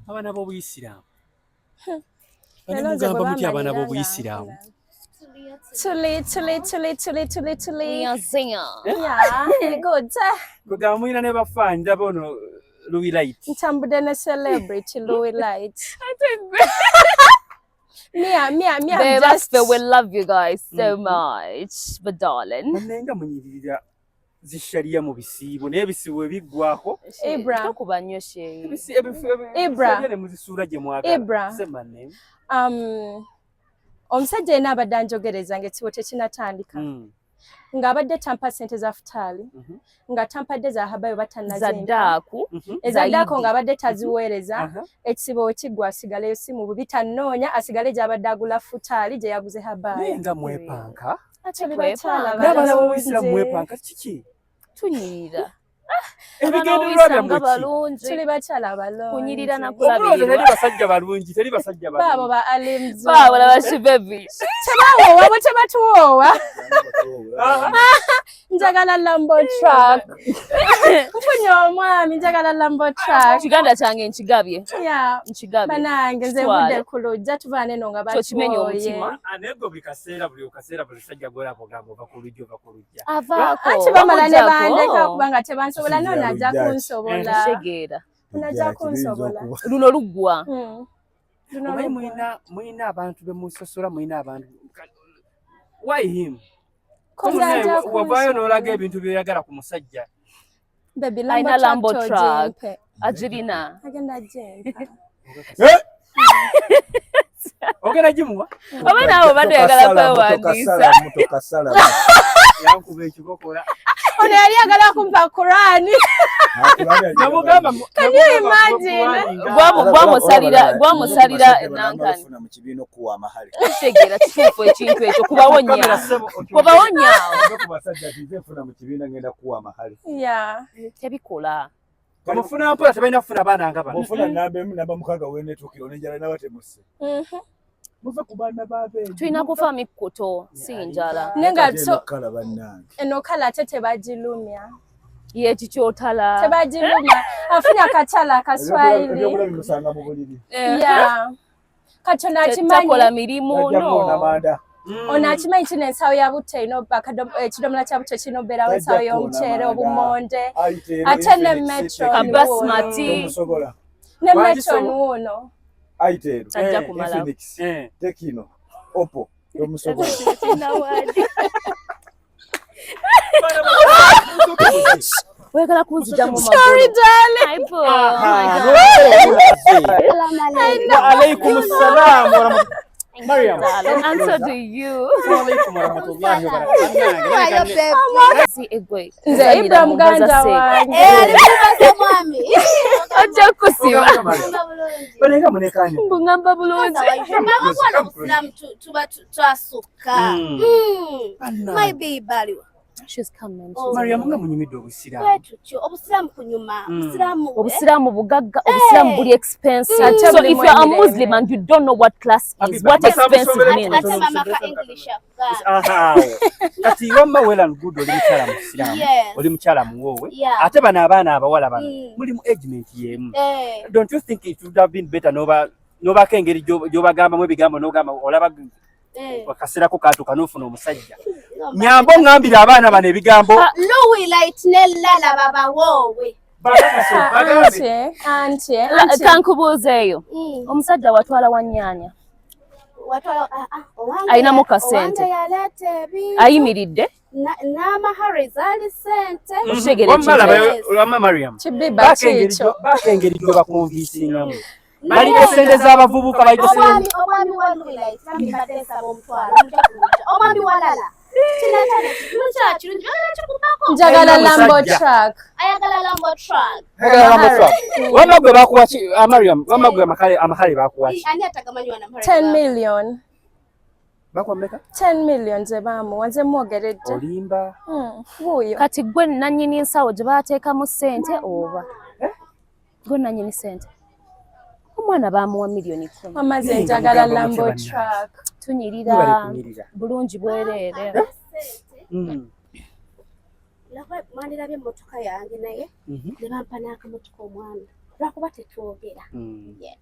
Abaana b'obuyisiraamu. Leero nze bwe Mugamba mutya abaana bamanyira nga b'obuyisiraamu? nkola. Tuli tuli tuli tuli tuli tuli. Yazinya. Yeah, good. Kugamba mulina ne bafaani, ndaba ono Louis Light. Ntambudde ne celebrity Louis Light. Mia, Mia, Mia, Babe, just we love you guys so much, but darling. Bannange munyiririra zishariya mu bisiibo, naye ebisiibo ebiggwako. Ibra. Tokuba nnyo sheyi. Ibra. Ebisabya ne muzisuula gye mwagala. Ibra. Say my name. Omusajja yenna abadde anjogereza ng'ekisibo tekinatandika, ng'abadde tampa ssente za futaali, nga tampadde za habayo batannazimpa, Zaddaaku. Ezaddaako Zaidi. ng'abadde taziweereza. Ekisibo wekiggwa asigaleyo si mu bubi, tannoonya, asigale gy'abadde agula futaali gye yaguze Naye habayo. nga mwepanka. Tuli bakyala N'abaana b'obuyisiraamu balungi. mwepanka kiki? Tunyirira. Ebigendererwa Abaana byammwe nga ki? balungi. Tuli bakyala balungi. Kunyirira na Omulowooza kulabirirwa. teri basajja balungi, teri basajja Baabo balungi. ba alimzu. Baabo laba shi baby. Tebawoowa bo, tebatuwoowa. Aha. Njagala Lambo truck. Nfunye omwami, njagala Lambo truck. Kiganda kyange nkigabye. Yeah. Nkigabye. Banange nze Kitwale. nvudde ku lujja, tuvaana eno nga Tokimenya batuwooye. omutima. Ah, naye gwe buli kaseera buli sajja gw'olaba ogamba ova ku lujja, ova ku lujja. Avaako. Anti bamala ne Bamugyako. bandeka kubanga tebansobola. Kijja Nono ajja lujja ki? kunsobola. Kitegeera. Najja kunsobola. Luno luggwa. Luno Omanyi luggwa. mulina abantu be musosola, mulina abantu. Why him? Koze ajja Wavaayo kunsobola. n'olaga ebintu by'oyagala ku musajja. Baby, Alina Lambo Lambo truck truck. tojimpe. Agirina. Agenda jempa. Ogenda gimuwa? Oba naawe obadde oyagala kwewandiisa. Motoka salamu. Yankuba ekikokola. Ono yali agala kumpa Kurani. Namugamba. Can you imagine? Gwamusalira nankani. Mu kibiina okuwa amahale. Kitegeera kituufu ekintu ekyo kubawonya. Kubawonya. Ku basajja ati nze nfuna mu kibiina ngenda kuwa amahale. Yeah. Tebikola. Mufuna mpola, tebalina kufuna baana nga bano. Bw'ofuna namba 1, namba 6, wenetuukira onenjala nabatemuse. Muve ku baana b'abendi. Tulina kufa mikkuto si njala. Naye nga so kala bannange. Eno kala ate tebagilumya. Ye kikyotala. Tebagilumya. Afunye akakyala akaswahili. Ebyokulya bimusanga mu buliri. Yeah. Kati ono Takola akimanyi mirimu Tajja kuwona no. manda. Ono akimanyi kino ensawo ya butto erina ekidomola kya butto kirina obeerawo ensawo Tajja kuwona y'omuceere, manda. obumonde, Ayite ero ate ne Infinix metro Tecno. Kabasmati. Tomusobola. Ne Lwaki metron wuuno. Ayite ero. Tajja Eh, kumala. Infinix, Tecno, Oppo. Tomusobola. Oyagala kunzija mu Sorry, magulu. darling. Hi, boo. Oh my God. Wa alaikum salam wa rahmatullahi. Mariam. Darling, and so do you. Assalamu alaikum wa rahmatullahi wa barakatuh. Si egwe. Nze Ibra muganda wange. Mwami. Ojja kusiba. Banenga munekanye. Mbungamba bulungi. Mama, obusiraamu tuba twasukka. My baby aliwa? She's coming. Oh. Mariam, nga munyumidde obusiraamu. Bwetutyo obusiraamu kunyuma. Obusiraamu Obusiraamu bugagga, obusiraamu buli expensive. Ate So bulimu if you're a emirembe. Muslim and you don't know what class is, Habiba, what Habiba, expensive Habiba, means. Ate mama ka English akugaana. Aha, awo. Kati wamma well and good, oli mukyala musiraamu. Yes. Oli mukyala muwoowe. Yeah. Ate bano abaana abawala bano muli mu agement y'emu. Eh. Don't you think it would have been better noba nobako engeri gy'obagambamu ebigambo n'ogamba olaba Eh. akaseerako katuuka n'ofuna omusajja? Nyambo ŋŋambira abaana bano ebigambo. Louis Light ne Lala babawoowe. Bagambe, bagambe. Anti, anti, anti. Kankubuuzeeyo. Omusajja watwala wa nnyaanya. Watwala owange. Ayinamu kasente. Owange yaleeta ebintu. Ayimiridde. N'amahare zaali sente. Okitegeera Wamma ekintu labayo- ekyo. wamma Mariam. Kibiba Baako engeri kiikyo. baako engeri gyobakonvinsingamu. Naye Balina sente z'abavubuka, balina sente. Omwami wa Louis Light bambi mbadde nsaba omutwalo mujja kulujja. Omwami wa Lala kinakyana kirungi, kirungi bagala kikubako. Njagala Alina Lambo omusajja. truck. Ayagala Lambo truck. Wamma gwe bakuwa ki? Ah, Mariam, wamma gwe amahale bakuwa ki? Ani atagamanyi wana Mahare? 10 million. Bakuwa mmeka? 10 million ze baamuwa, nze mwogeredde. Olimba. Wuuyo. Kati gwe nannyini nsawo gye bateekamu ssente oba gwe nannyini ssente? Omwana baamuwa miliyoni 10. Wamaze Naye nga njagala mugamba Lambo mutya bannange? truck. Tunyirira. Mwebale kunyirira. Bulungi bwereere. Mwandirabye emmotoka yange naye ne bampa n'akamotoka omwana. Lwakuba tetwogera. Yes.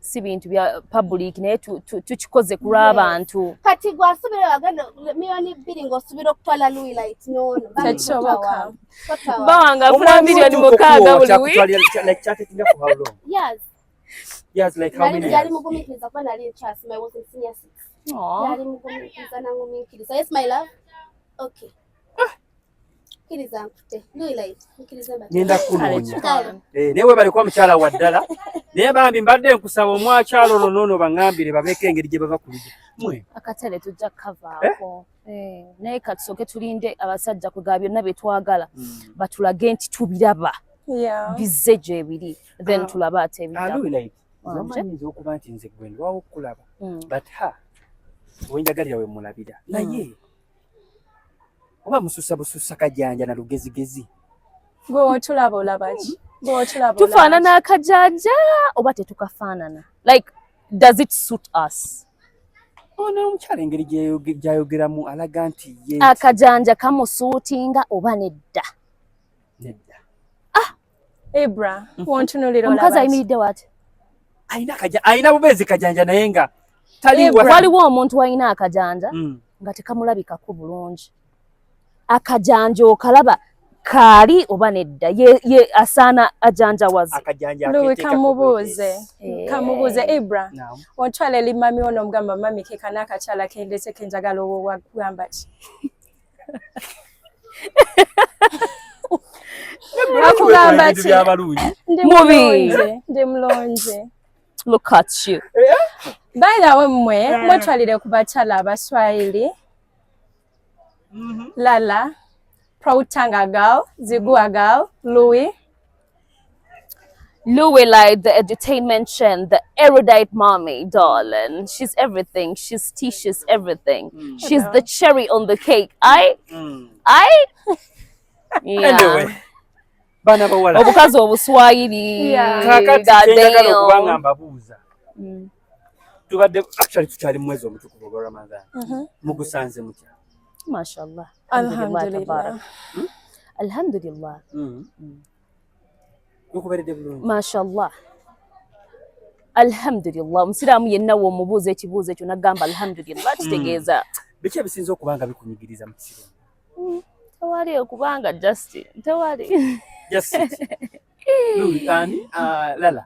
Si bintu bya public naye tukikoze ku lw'abantu. Kati gwasubira wagenda 2 million ng'osubira okutwala Louis Light nono. Tekisoboka. Bawanga afuna 6 million buli week. Like kyatekinga for how long? Yes. Yes, like how many Yali years? mugumiikiriza kuba nali nkyasoma. I was in senior six. Aw. Yali mugumiikiriza nangumiikiriza. Yes, my love. Okay. Kkiriza nkute. Louis Light. Nkiriza mbate. Ngenda kunoonya. Kale. Eh, naye webale kuba mukyala wa ddala, naye bambi mbadde nkusaba omwakyalo olwo noono baŋŋambire babeeko engeri gye bava ku lujja mwe. Akatale tujja kukavaako. Eh, naye katusooke tulinde abasajja kugaba byonna bye twagala batulage nti tubiraba bizze gye biri, then tulabe ate ebiddamu. Louis Light, Wanje. omanyi okuba nti nze gwe ndwawo okukulaba, but ha wenjagalira we mulabira, naye oba mususa bususa kajanja na lugezigezi. Gwe wotulaba olaba ki? Gwe wotulaba? Tufaanana akajanja oba tetukafaanana? Like, does it suit us? Ono omukyala engeri gyayogeramu alaga nti ye Akajanja kamusuutinga oba nedda? Nedda. Ibra, wontunulira Omukazi olaba ki? ayimiridde wati. Alina kaja, alina bubeezi kajanja naye nga tali Ibra. Waliwo omuntu alina akajanja nga tekamulabikako bulungi. Akajanja okalaba kaali oba nedda? Ye asaana ajanjawaze. Akajanja Louis, aketeekako kamubuuze. bweteesi. Kamubuuze, Ibra. Naam. Ontwala eri mami wo n'omugamba, "Mami, ke kana akakyala kendese kenjagala," owo wagamba ki? Akugamba Ebintu ki? by'abalungi. Ndi Mubi. mulungi, ndi mulungi. Look at you. By the way, mmwe mwetwalire ku bakyala abaswahili, Lala, Proud Tanga Girl, Zigua Girl, Louis. Louis like the edutainment chain, the erudite mommy, darling. She's everything. She's tea, she's everything. She's the cherry on the cake. I, yeah. Anyway, baana bawala. Obukazi obuswahili. Kaakati God kyenjagala damn. okuba nga mbabuuza, tubadde actually tukyali mu mwezi omutukuvu ogwa Ramadan, mugusanze mutya? Mashallah. Alhamdulillah. Tabarak. Alhamdulillah. Gukuberedde bulungi? Mashallah. Alhamdulillah. Omusiraamu yenna w'omubuuza ekibuuzo ekyo n'agamba alhamdulillah, kitegeeza Biki ebisinza okuba nga bikunyigiriza mu kisibo? Tewali, okubanga just tewali. Just it. Louis, ani? Ah, Lala,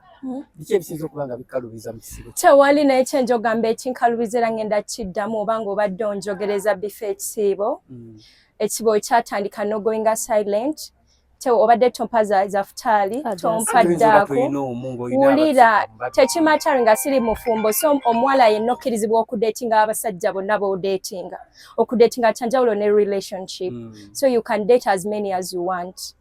biki ebisinza okuba nga bikalubiza mu kisibo? Tewali, naye kyenjogamba ekinkalubiza era ngenda kiddamu, oba nga obadde onjogereza bifo ekisiibo, ekisibo kyatandika nogoinga silent. Te obadde tompa za futaali, tompa Oyinza oba ddaako. tolina omu ng'olina Wulira, abasajja babiri. tekimatari nga siri mufumbo, so omuwala yenna okkirizibwa okudatinga abasajja bonna b'odatinga. Okudatinga kyanjawulo ne relationship. So you can date as many as you want,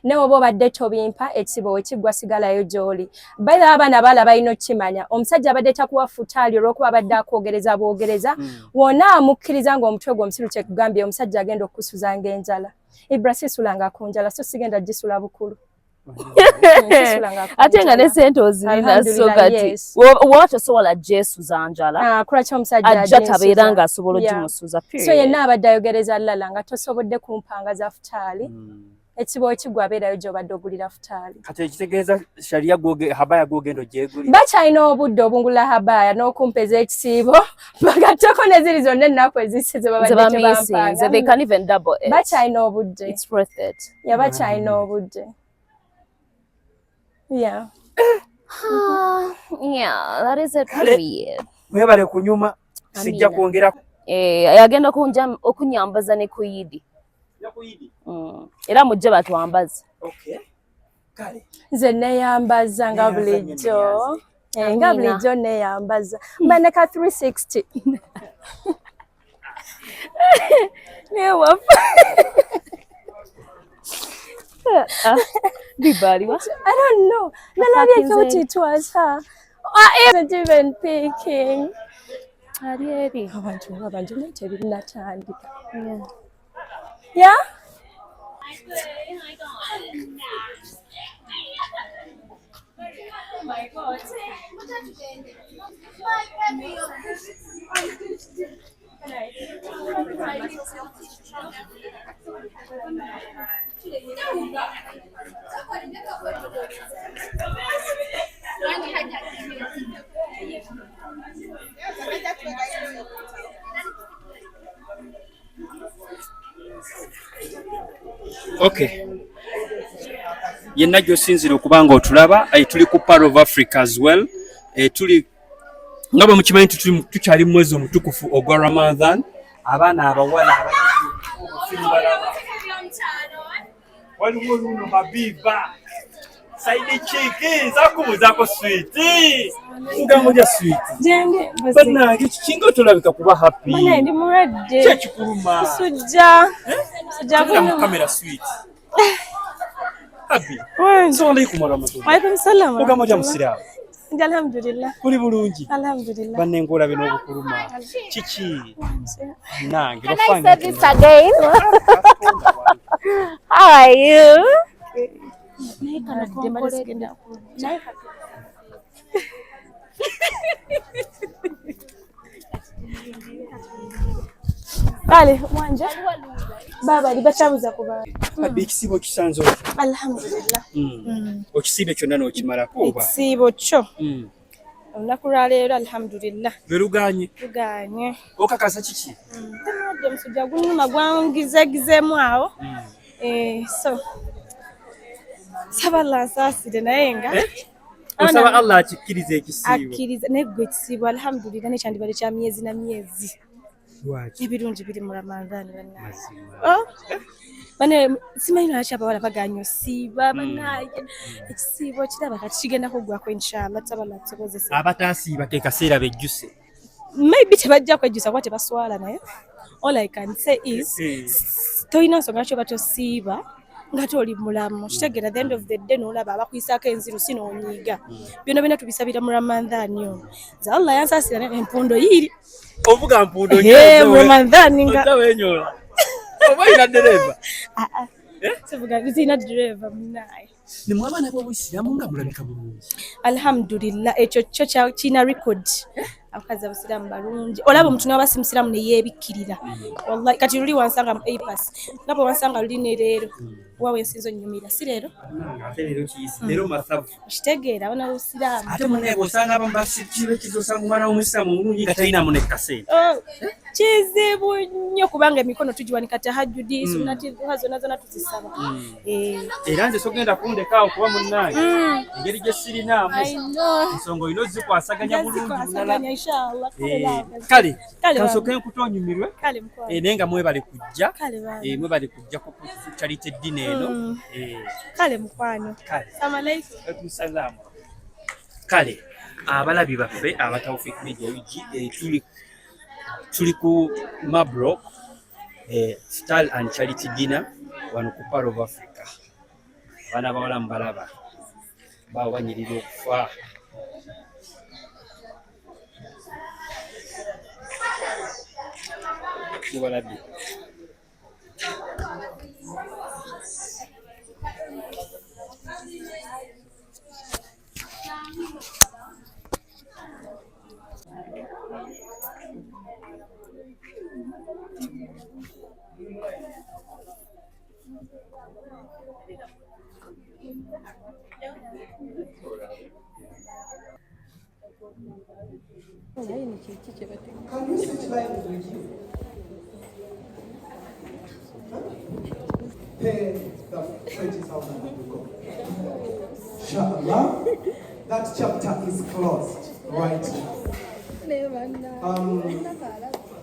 naye oba obadde tobimpa, ekisibo wekiggwa sigalayo gy'oli. Baira abaana baala balina okukimanya, omusajja abadde takuwa futaali olw'okuba abadde akwogereza bwogereza, wonna amukkiriza ng'omutwe gwe omusiru kyekugambye omusajja agenda okukusuza ng'enjala. Ibra, sisulanga ku njala, so sigenda gisula bukulu. Sisulanga ku Ate nga ne njala. sente ozirina, so Alhamdulillah, kati yes. woba tosobola gyesuza njala, Ah, kulwaki omusajja ajja agensuza? tabeera ng'asobola ogimusuza. So yenna abadde ayogereza lala nga tosobodde kumpanga za futaali, ekibo ekigwa abeerayo gy'obadde ogulira futaali. Kati ekitegeeza sharia habaya gwogenda ogyegulira. Bakyalina obudde obungula habaya n'okumpeza ekisiibo, bagatteko ne ziri zonna ennaku ezisse ze babadde Zebamisinze, tebampanga. they can even double it. Bakyalina obudde. It's worth it. Ya, bakyalina obudde, yeah. Ah, yeah, that is it. Kale. Period. Mwebale kunyuma, sijja Amina. kwongera. Eh, agenda okunyambaza ne ku Yidi. Era mujje batwambaze. Okay. Kale. Nze neeyambaza nga Neeyanza nnyo, bulijjo. neeyanze. Eh, nga Amina. bulijjo neeyambaza mbaneka 360. Naye wafa. Bibaliwa. I don't know. Nalabye Fucking thought Zed. it was her. I wasn't even thinking. Ali eri. Abantu nga bangi naye tebinatandika. Yeah. Yeah? My baby. Okay. Yenna gy'osinziira okuba nga otulaba, tuli ku Pearl of Africa as well. Tuli nga bwe mukimanyi nti tukyali mu mwezi omutukufu ogwa Ramadan. Abaana abawala abalaba waliwo luno Habiba side chick nzakubuuzaako sweet mugambo lya sweet bannange kikinga otolabika kuba happy. Bana ndi mulwadde. Ki ekikuluma? Musujja. Musujja Tugenda mu gunnuma. kamera sweet. Habi. Wange. Assalamu alaikum warahmatullahi. Waalaikum salaam. Mugamba otya musiraamu? Ndi alhamdulillah. Uli bulungi? Alhamdulillah. Banne ng'olabe n'obukuluma. Kiki? Nange Can I say bafaanyi. this again? How are you? Mulwadde, mbadde sigenda kujja. Kale wanja baba ali bakyabuza ku bantu. Habi ekisiibo kisanze otya? Alhamdulillah. Okisiibe kyonna n'okimalako oba? Ekisiibo kyo olunaku lwaleero alhamdulillah Lwe luganye. luganye. Okakasa kiki? Temulwadde omusujja gunnuma gwangizegizeemu awo. So saba Allah ansaasire naye nga Osaba Allah akikkirize ekisiibo. akkiriza naye gwe ekisiibo alhamdulillah nekyandibadde kya myezi na myezi. Lwaki? Ebirungi biri mu Ramadhan bannange. Mazima. Oh, bane simanyi lwaki abawala baganye osiiba bannange. Ekisiibo kiraba kati kigenda kuggwako inshallah tusaba Allah atusobozese. Abataasiiba ke kaseera bejjuse. Maybe tebajja kwejjusa kuba tebaswala naye all I can say is tolina nsonga lwaki oba tosiiba nga toli mulamu. Kitegeera the end of the day n'olaba abakuyisaako enziru si n'onyiiga. Byonna byonna tubisabira mu Ramadhan ono. Nze Allah yansaasira naye empundo yiiri. Ovuga mpundo Mu Ramadhan nga Ojja weenyoola. Oba olina ddereeva? Ah, ah. Sivuga sirina ddereeva munaaye. Ne mwe abaana b'obuyisiraamu nga mulabika bulungi. Alhamdulillah ekyo kyo kirina record. Abakazi abasiraamu balungi. Olaba omuntu n'aba si musiraamu ne yeebikkirira. Wallahi kati luli wansanga mu Apas. Nga bwe wansanga luli ne leero. Waawe ensinza onnyumira si leero? Ate leero kiyise. Leero masavu. Okitegeera abaana b'obusiraamu. Ate munnaye bw'osanga abamu kiba ekizibu osanga omwana w'omusiraamu omulungi nga talinamu ne kasente. Oh, kizibu nnyo kubanga emikono tugiwanika tahajjudi, sunnati duha zonna zonna tuzisaba. Era nze sogenda kundekaawo kuba munnange engeri gye sirinaamu ensonga olina ozikwasaganya bulungi bulala. Nzikwasaganya inshallah. Kale laba. Kale Kale kansooke baba. nkutoonyumirwe. Kale mukwano. Naye nga mwebale kujja. Kale baba. Mwebale kujja ku charity dinner eno. Kale mukwano. Kale. Assalamu alaikum. Alaikum salaam. Kale abalabi baffe aba Taufik Media UG, tuli ku Mabrok Star and Charity Dinner wano ku Pearl of Africa. Abaana abawala mubalaba baawo banyirira okufa. Mubalabye. Can you switch lines with you? Pay the 20,000 and you go. Inshallah, that chapter is closed right now.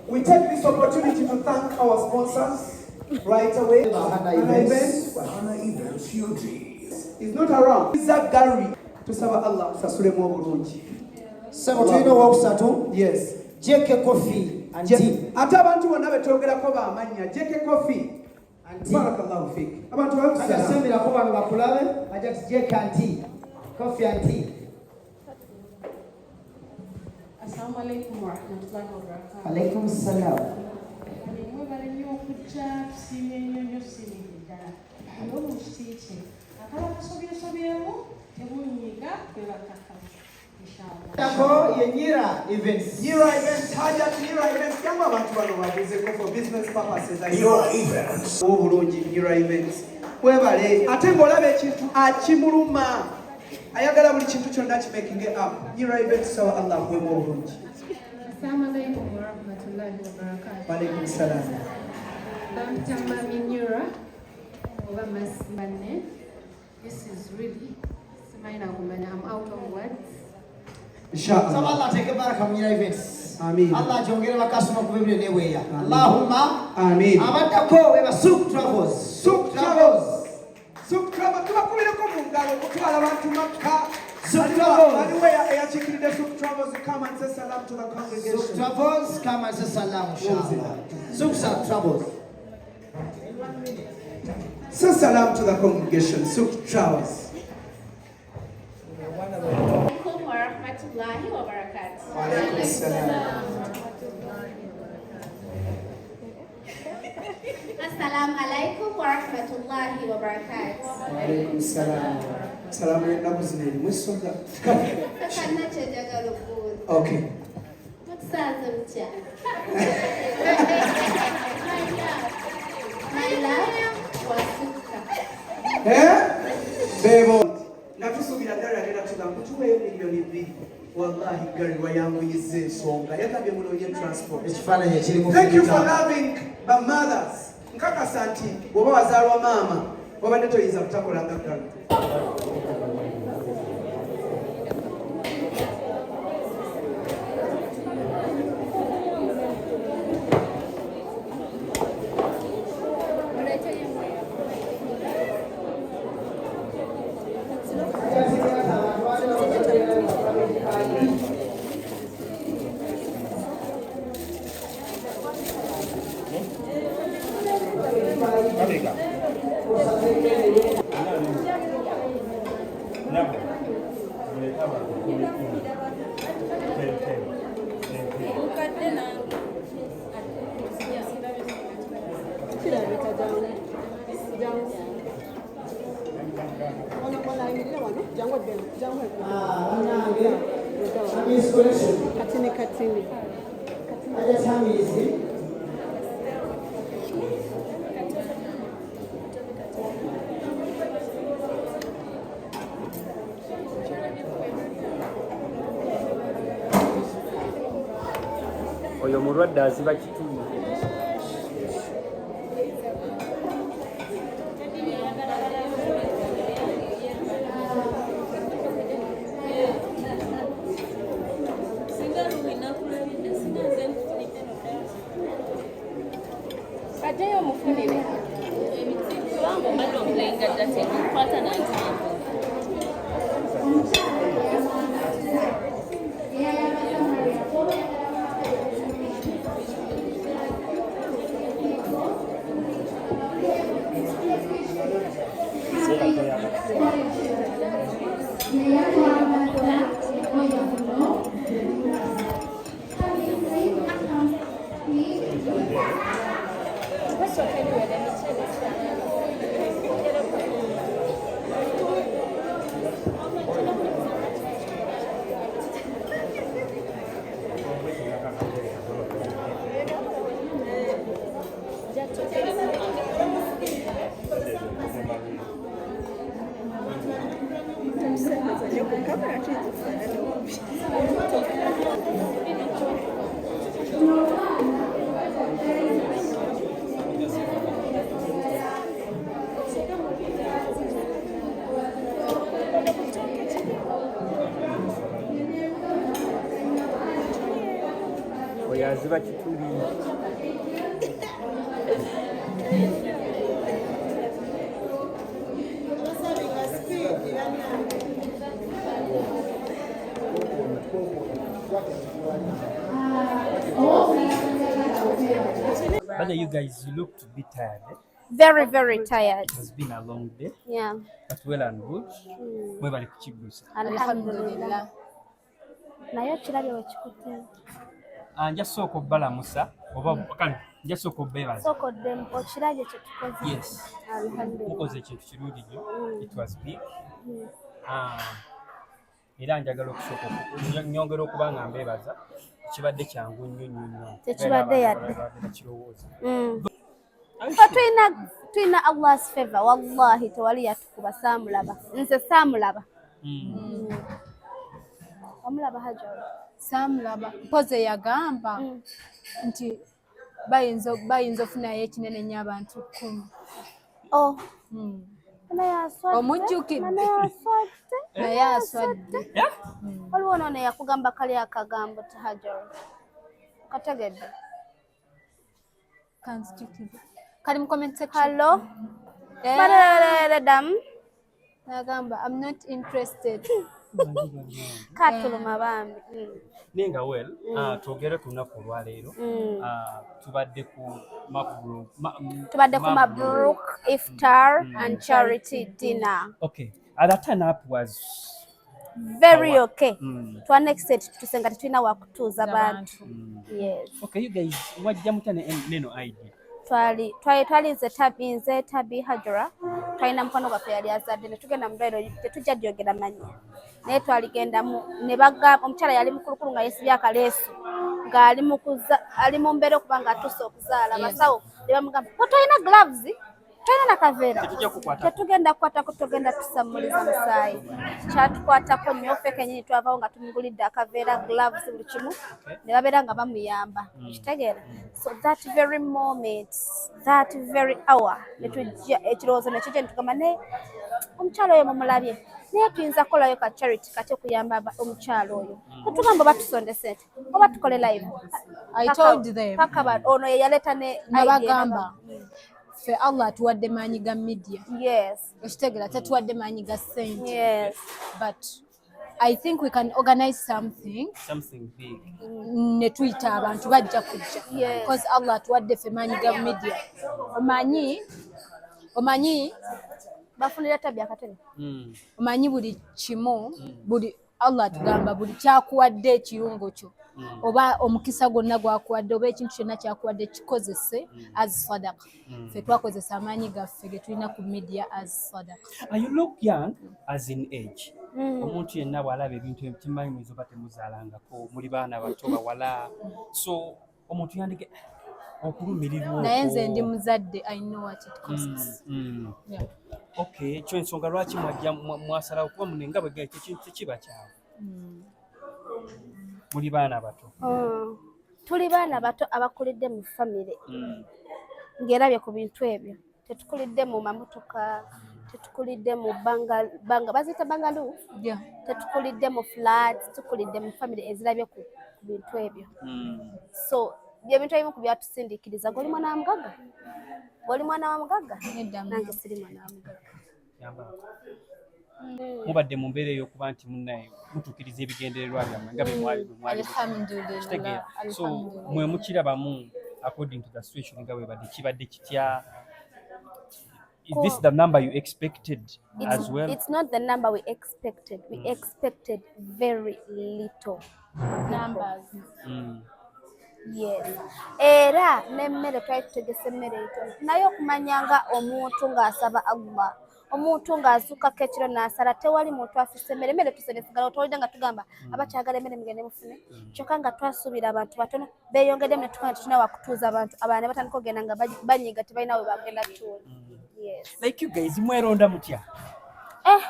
We take this opportunity to thank our sponsors right away. Bahana Bahana Events. Events. Bahana Events UG. Is not around. Isaac Gary. Tusaba Allah sasulemu obulungi. Ssebo tulina owokusatu. Yes. JK Coffee and Tea. Ate abantu bonna be twogerako b'amannya. JK Coffee. And Tea. Barakallahu fik. Abantu bakusalamu. Ajasemberako bano bakulabe. Ajati JK and Tea. Coffee and Tea. Assalamu alaikum warahmatullahi wabarakatuh. Alaikum salam. Mwebale nnyo okujja, tusiimye nnyo nnyo, tusiimidde ddala. Era mu kiti kye akaba kasobyesobyemu tebunyiiga, bwe bakkakkamu. Tako ye Nyira Events. Nyira Events, Hajat Nyira Events, jangu abantu bano baguzeko for business purposes. Nyira Events. Obulungi Nyira Events. Webale, ate ng'olaba ekintu akimuluma. Ayagala buli kintu kyonna kimaking up. Nyira Events, sawa Allah akuwemu obulungi. Assalamu alaikum warahmatullahi wabarakatuh. Walaikum salam. Bampita Mami Nyura oba Masimbane. This is really simanyi nakumanya, I'm out of words. Inshallah. Saba Allah ateeke baraka mu Nyira Events. Amin. Allah akyongere bakasitoma kuva ebire n'ebweya. Allahumma Amin. Abaddako be ba Souk Travels. Souk Travels. Souk Travels tubakubireko mu ngalo okutwala abantu Makka. Souk Travels. Waliwo eyakiikiridde Souk Travels, come and say salam to the congregation. Souk Travels, come and say salam inshallah. Souk Travels. Say salam to the congregation. Souk Travels. Alaikum warahmatullahi wabarakatuh. Wa alaikum salam. Assalamu alaikum warahmatullahi wabarakatuh. Wa alaikum salam. Salamu y'ennaku zino erimu ensonga. Kakanna kyenjagala okubuuza. Okay. Mutusanze mutya? My love, wasukka. Eh? Bebo. Nga tusuubira ddala agenda tugamba tuweeyo 2 million. Wallahi Gary wayanguyiza ensonga. Yagambye munoonye transport. Ekifaananyi ekirimu Thank you for filter. loving the mothers. Nkakasa nti bw'oba wazaalwa maama wabadde toyinza kutakola nga Gary. Bannange, Hamis Collection. Katini katini. Hajat Hamisi. Oyo mulwadde aziba kitundu. Ajjayo omufunire. Kubanga obadde omulenga dda tekukwata na ntambo. Oyo aziba kituli. But you guys, you look to be tired. Eh? Very, very tired. It has been a long day, Yeah. but well and good. Mwebale kukiggusa. Alhamdulillah. Naye okirabye wekikutte. Ah, nja sooka obbalamusa oba kale nja sooka obbeebaza. Sooka oddemu okirabye kye tukoze. Yes. Alhamdulillah. Mukoze ekintu kirungi nnyo. It was big. Ah, Era njagala okusooka nyongera okuba nga mbeebaza, kibadde kyangu nnyo nnyo nnyo. Tekibadde yadde. Kirowooza. Fe tulina Allah's favor, wallahi tewali yatukuba, saamulaba, nze saamulaba. Omulaba, Hajara? Saamulaba. Mpoze yagamba nti bayinza ofunayo ekinene nnyo abantu 10. Oh. Naye aswadde. Omujjukidde? Naye aswadde. Naye aswadde. Waliwo noono yakugamba kali akagambo ti Hajara kategedde. Kanzijukire, kali mu comment section. Hello. Eh, Barararadamu. Nagamba, "I'm not interested." Katuluma bambi. Naye nga well, twogere ku lunaku olwaleero. Tubadde ku Tubadde ku Mabruk. Mabruk Iftar and charity dinner. Okay, the turn up was very Power. Okay. Twanexet tutuse nga tetulina wakutuuza bantu. Yes. Okay, you guys wajja mutya neno idea? Twali nze, Tabi, Hajara, twalina mukwano gwaffe yali azadde, ne tugenda mu ddwaliro, tetujja dyogera mannya, naye twaligendamu ne bagamba omukyala yali mukulukulu nga yeesibye akaleesu ng'ali mu ali mu mbeera okuba nga atuuse okuzaala. Basawo ne bamugamba, "O, tolina gloves, tolina nakaveera." Tetujja kukwatako. Tetugenda kukwatako, tugenda tusamuliza musaayi. Kyatukwatako nnyo ffe kenyini, twavawo nga tumugulidde akaveera, gloves, buli kimu, ne babeera nga bamuyamba, okitegeera? So that very moment, that very hour, netujja ekirowoozo nekijja netugamba, naye omukyalo oyo mumulabye, naye tuyinza kukolayo ka charity kati okuyamba omukyalo oyo. Tetugamba oba tusonde sente oba tukole live. I told them. Paka ono ye yaleeta ne idea. Nabagamba, ffe Allah atuwadde maanyi ga media. Okitegeera? Tatuwadde maanyi ga ssente. But I think we can organize something Something big. Ne tuyita abantu, bajja kujja. Because Allah atuwadde ffe maanyi ga media, omanyi. Bafunira Tabi akatebe. Omanyi buli kimu, buli Allah atugamba buli kyakuwadde ekirungo kyo oba omukisa gwonna gwakuwadde oba ekintu kyonna kyakuwadde, kikozese as sadaka. Ffe twakozesa amaanyi gaffe ge tulina ku media as sadaka. You look young as in age. Omuntu yenna bw'alaba ebintu ebyo, kimanyi muyinza oba temuzaalangako, muli baana bato bawala, so omuntu yandige okulumirirwa. Naye nze ndi muzadde, I know what it costs. Yeah. Okay, kyo ensonga lwaki mwajja mwasalawo kuba mune nga bwe ekintu tekiba kyangu, muli baana bato. Tuli baana bato abakulidde mu famire ng'erabye ku bintu ebyo. Tetukulidde mu mamotoka, tetukulidde mu banga baziyita bungalow. Tetukulidde mu flat, tukulidde mu famire ezirabye ku bintu ebyo. So byebintu ebimu ku byatusindiikiriza. Goli mwana wa mugagga, oli mwana wa mugagga? Nedda. Nange siri mwana wa mugagga. Yambaako. Mubadde mu mbeera ey'okuba nti munnaye mutuukiriza ebigendererwa byammwe nga bwe mwali Alhamdulillah. Kitegeera? So Alhamdulillah. mwe mukirabamu according to the situation nga bwebadde, kibadde kitya? Is this the number you expected as well? It's not the number we expected. We expected very little numbers. Yes, era n'emmere twali tutegese emmere etono, naye okumanya nga omuntu ng'asaba Allah, omuntu ng'azuukako ekiro n'asala, tewali muntu afise emmere. Emmere tusenesigala otowulidde nga tugamba abakyagala emmere mugende mufune. Kyokka nga twasuubira abantu batono, beeyongeddemu ne tukana tetulina wakutuuza abantu. Abalala ne batandika okugenda nga banyiga, tebalina we bagenda tuula. Yes. Like you guys mweronda mutya? Eh.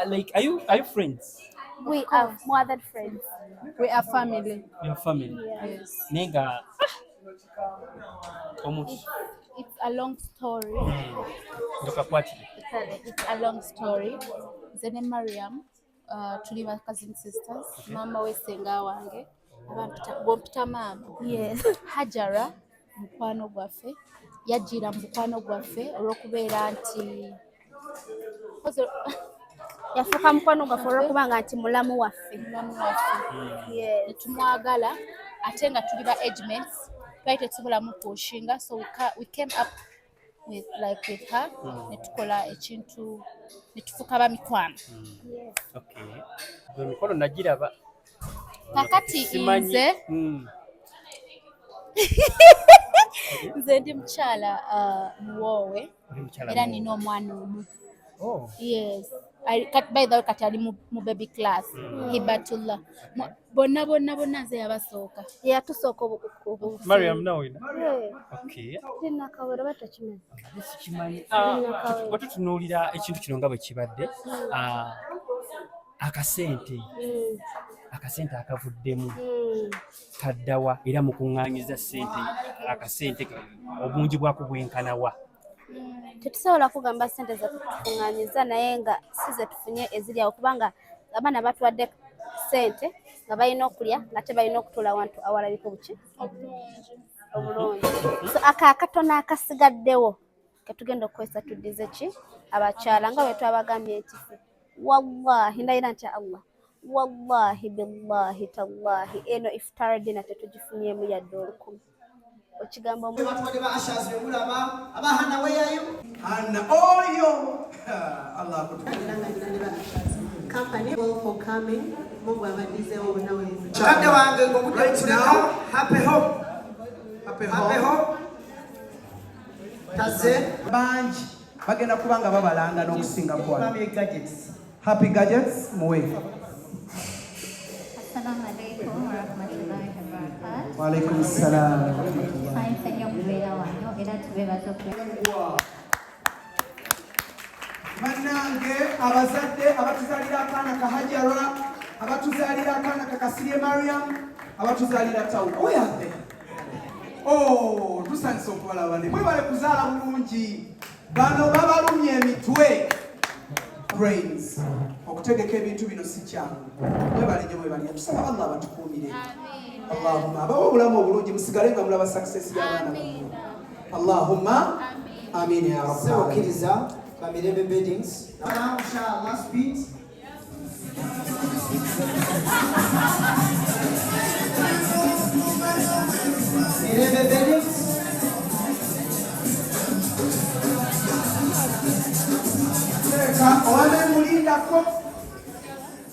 Like are you friends? We are more than friends. We are family. Your family? Yes. Naye nga omuntu It's a long story. Ndokakwatire. It's a long story. Nze ne Mariam tuli ba cousin sisters. Maama we senga wange. Gwompita maama. Yes. Hajara mukwano gwaffe, yajjira mu mukwano gwaffe olw'okubeera nti Yafuuka mukwano gwaffe olw'okubanga nti mulamu waffe. Mulamu waffe. Yes. Ne tumwagala, ate nga tuli ba agemates, twali tetusobola mupushinga, so we came up with like with her ne tukola ekintu ne tufuuka ba mikwano. Okay, gwe emikolo nagiraba. Kakati Simanyi- nze nze ndi mukyala muwoowe. Oli mukyala Era muwoowe. nina omwana omu. Oh. Yes. By the way, kati ali mu baby class. Hibatullah. Bonna bonna bonna nze yabasooka. Yatusooka. Mariam nawe? Okay. Nakawere batakimanyi. Sikimanyi. Bwe tutunuulira ekintu kino nga bwe kibadde, akasente akavuddemu kaddawa, era mukuŋŋaanyiza ssente, akasente obungi bwako bwenkanawa? Tetusobola kugamba ssente zetukuŋŋaanyiza, naye nga si ze tufunye eziri awo, kubanga abaana batuwadde ssente nga balina okulya, nga te balina okutuula awantu awalabika obuki obulungi. So ako akatono akasigaddewo ketugenda okukozesa tuddize ki abakyala, nga bwe twabagambye nti ffe, wallahi, ndayira nti Allah, wallahi billahi tallahi, eno iftar dinner tetugifunyeemu yadde 1000. Okigamba Batuwadde ba ushers bemulaba aba Hana, weyayo. Hana oyo, Allah akutu Company for coming. Mungu abadizeewo bonna wemuli. Mukadde wange ng'obudde Right butuleka. now. Happy Hope. Happy Happy Hope. Hope taze. Bangi bagenda kuba nga babalanga n'okusinga kwano. Family Gadgets. Happy Gadgets muwe. Assalamu alaikum warahmatullahi wabarakatuh. Waalaikum salam warahmatullahi. Tusanyuse nnyo okubeera wano era tubeebaza okubeera. Bannange abazadde abatuzaalira akaana ka Hajara, abatuzaalira akaana ka Kasirye Mariam, abatuzaalira Tawuka, weyadde, oh, tusanyusa okubalaba ne mwebale kuzaala bulungi. Bano babalumya emitwe, brains, okutegeka ebintu bino si kyangu. Mwebale nnyo, mwebale. Tusaba Allah abatukuumire, Allahumma abawe obulamu obulungi, musigale nga mulaba success y'abaana bammwe. Allahumma amin ya rabbal alamin. Okkiriza Bamirembe Beddings. Now, inshallah, speed. Mirembe Beddings. Leka owame mulindako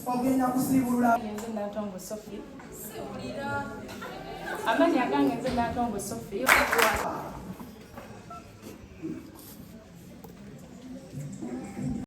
ogenda kusiibulula. Nze Nantongo Sophie. Amannya agange nze Nantongo Sophie.